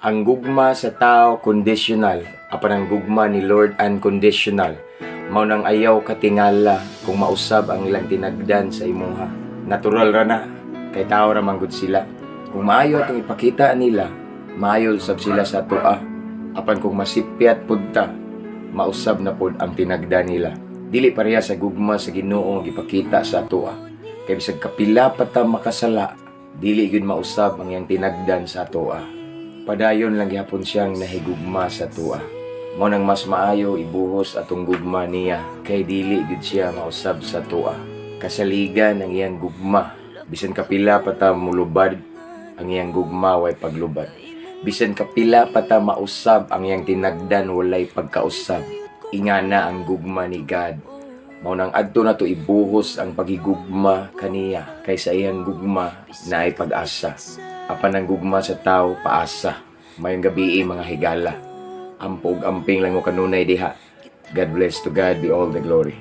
Ang gugma sa tao conditional, apan ang gugma ni Lord unconditional. Mao nang ayaw katingala kung mausab ang ilang tinagdan sa imuha. Natural ra na, kay tao ra man gud sila. Kung maayo atong ipakita nila, maayo sab sila sa atoa. Apan kung masipyat pud ta, mausab na pud ang tinagdan nila. Dili pareha sa gugma sa Ginoo nga gipakita sa atoa. Kay bisag kapila pa ta makasala, dili gyud mausab ang iyang tinagdan sa atoa. Padayon lang gihapon siyang nahigugma sa atoa. Mao nang mas maayo ibuhos atong gugma niya kay dili gyud siya mausab sa atoa. Kasaligan ang iyang gugma. Bisan kapila pa ta mulubad, ang iyang gugma way paglubad. Bisan kapila pa ta mausab, ang iyang tinagdan walay pagkausab. Ingana ang gugma ni God. Mao nang adto nato ibuhos ang paghigugma kaniya kay sa iyang gugma naay pag-asa. Apan ang gugma sa tao paasa. Maayong gabii, mga higala. Ampo ug amping lang mo kanunay diha. God bless. To God be all the glory.